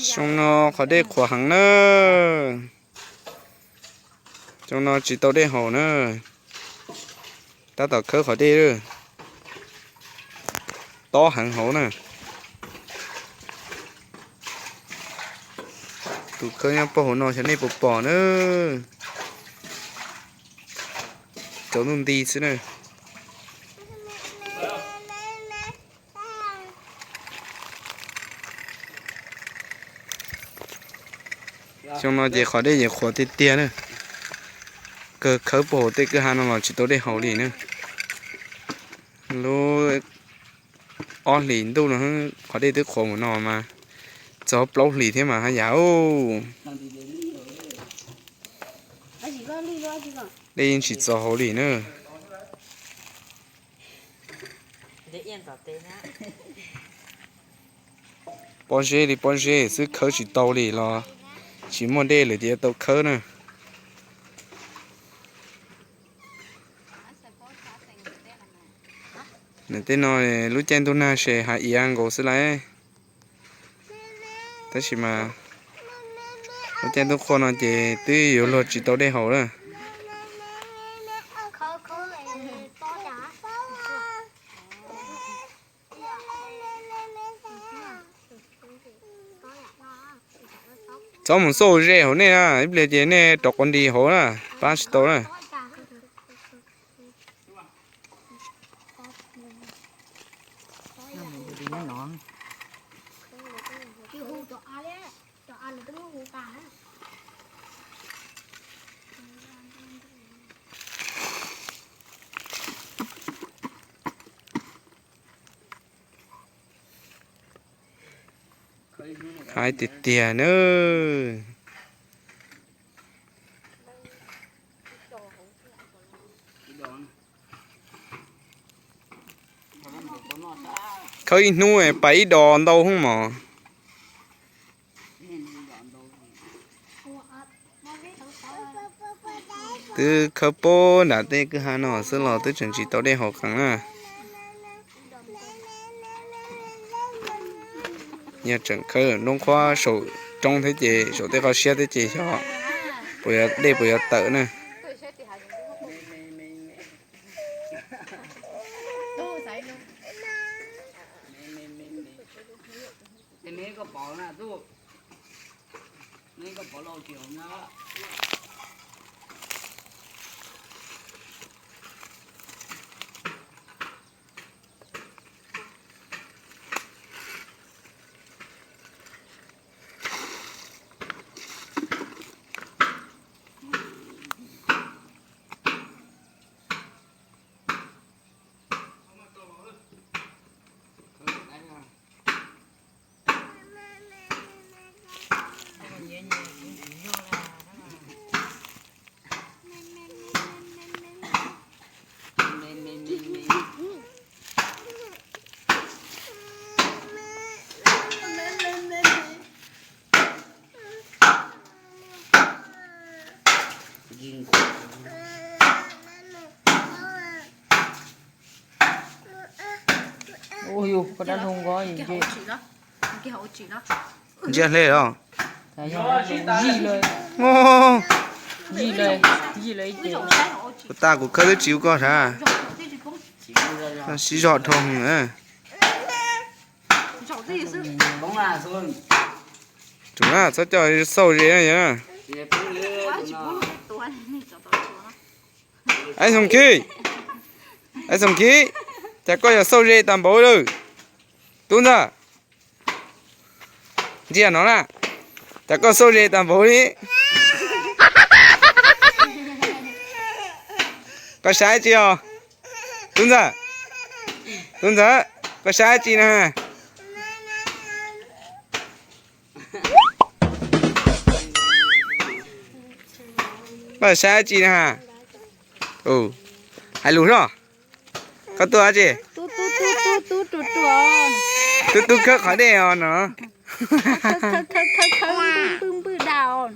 Xyoo no qhov dej qhuav heev na. Xyoo no tsis tau dej haus na. Tab tom khawb qhov dej, tob heev hauv na. Tus khawb nyob puag hauv no xyov nej puas pom na. Tsaus ntuj nti xwb na. Xyoo no ces qhov dej ces qhuav tiag tiag na. Kawg khawb puag hauv tej kwj ha no los tsis tau dej haus li na. Lub ob hlis ntuj no qhov dej twb qhuav mus no mas txog plaub hlis thiab mas haj yam. Dej yeej tsis txaus haus li na. Pob zeb li pob zeb xwb, khawb tsis tau li los tsis muaj dej lawm ces yuav tau khawb na. Nws tej no lub caij ntuj nag ces hav iav nkaus xwb lauj. Tab sis mas lub caij ntuj qhua no ces twb yuav luag tsis tau dej haus lawm. Txhob mus xauj ze hauv nej na, ib pliag ces nej rov quav nti hauv na, pab tsis tau na. Haib tiag tiag nawb. Khawb ib hnub pais ib dos ntau hoob mos. Twb khawb puag nram tej kwj ha no xwb los twb tseem tsis tau dej haus qees na. Yog tseem khawb nruab qhuab saum roob thiab ces saum tej qhov siab thiab ces xyov puas yuav dej puas yuav tawm na. Ntsia hle os. Kuv tas kuv khawb twb tsis ua koj sav. Siv zog dhau. Tsoom na, txhob coj xauj ze na yog. Ais Xoo Khib, Ais Xoo Khib, cas koj yog xauj ze tag npaum lawm? Tub ntxawg, ntsia no na, cas koj xauj ze tag npaum li? Koj saib tsi os? Tub ntxawg, tub ntxawg, koj saib tsi na? Koj saib tsi na? Hais lus soj. Koj tuaj tsi? Tub tub khawb qhov dej os no. Npwj npwj da os.